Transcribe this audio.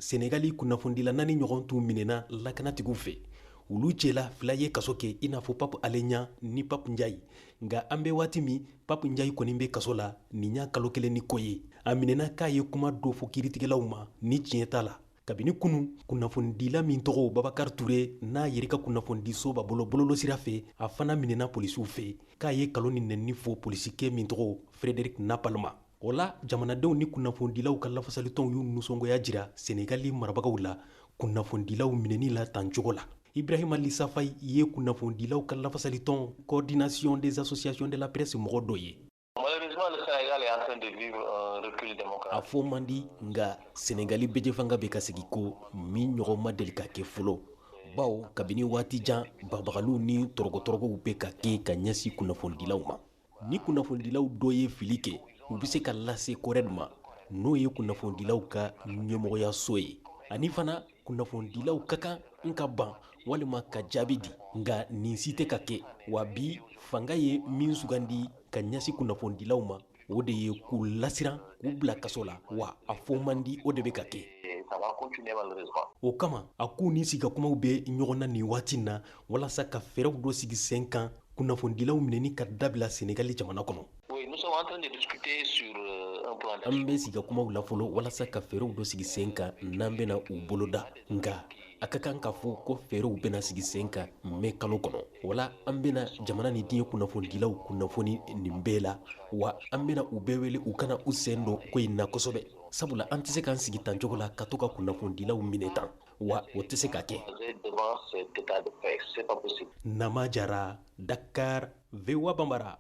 Senegali kunnafonidila naani ɲɔgɔn tun minɛna lakanatigiw fɛ. Olu cɛla fila ye kaso kɛ, i n'a fɔ Pape Alé Niang ni Pape Ndiaye. Nka an bɛ waati min, Pape Ndiaye kɔni bɛ kaso la nin y'a kalo kelen ni kɔ ye. A minɛna k'a ye kuma dɔ fɔ kiiritigɛlaw ma ni tiɲɛ t'a la. Kabini kunu, kunnafonidila min tɔgɔ Babakar Ture, n'a yɛrɛ ka kunnafonidiso b'a bolo bɔlɔlɔsira fɛ, a fana minɛna polisiw fɛ k'a ye kalon ni nɛnini fɔ polisikɛ min tɔgɔ Frédéric Napal ma. O la, jamanadenw ni kunnafonidilaw ka lafasalitɔnw y'u nisɔngoya jira Senegali marabagaw la kunnafonidilaw minɛni la tan cogo la. Ibrahima Lissa Faye ye kunnafonidilaw ka lafasalitɔn Coordination des associations de la presse mɔgɔ dɔ ye. A fɔ man di, nka Senegali bɛjɛfanga bɛ ka segin kɔ min ɲɔgɔn ma deli ka kɛ fɔlɔ, bawo kabini waati jan, bagabagaliw ni tɔrɔgɔtɔrɔgɔw bɛ ka kɛ ka ɲɛsin kunnafonidilaw ma. Ni kunnafonidilaw dɔ ye fili kɛ, u bɛ se ka lase CORED ma, n'o ye kunnafonidilaw ka ɲɛmɔgɔyaso ye. Ani fana, kunnafonidilaw ka kan n ka ban walima ka jaabi di, nka nin si tɛ ka kɛ. Wa bi, fanga ye min sugandi ka ɲɛsin kunnafonidilaw ma, o de ye k'u lasiran, k'u bila kaso la. Wa a fɔ man di, o de bɛ ka kɛ. O kama, a k'u ni sigikakumaw bɛ ɲɔgɔn na nin waati na walasa ka fɛɛrɛw dɔ sigi sen kan kunnafonidilaw minɛni ka dabila Senegali jamana kɔnɔ. An bɛ sigikakumaw la fɔlɔ walasa ka fɛɛrɛw dɔ sigi sen kan n'an bɛna u boloda. Nka a ka kan k'a fɔ ko fɛɛrɛw bɛna sigi sen kan mɛ kalo kɔnɔ. Wala an bɛna jamana ni diɲɛ kunnafonidilaw kunnafoni nin bɛɛ la. Wa an bɛna u bɛɛ wele u ka na u sen don ko in na kosɛbɛ, sabula an tɛ se k'an sigi tan cogo la ka to ka kunnafonidilaw minɛ tan wa, o tɛ se ka kɛ. Nama Jara, Dakar, VOA Bambara.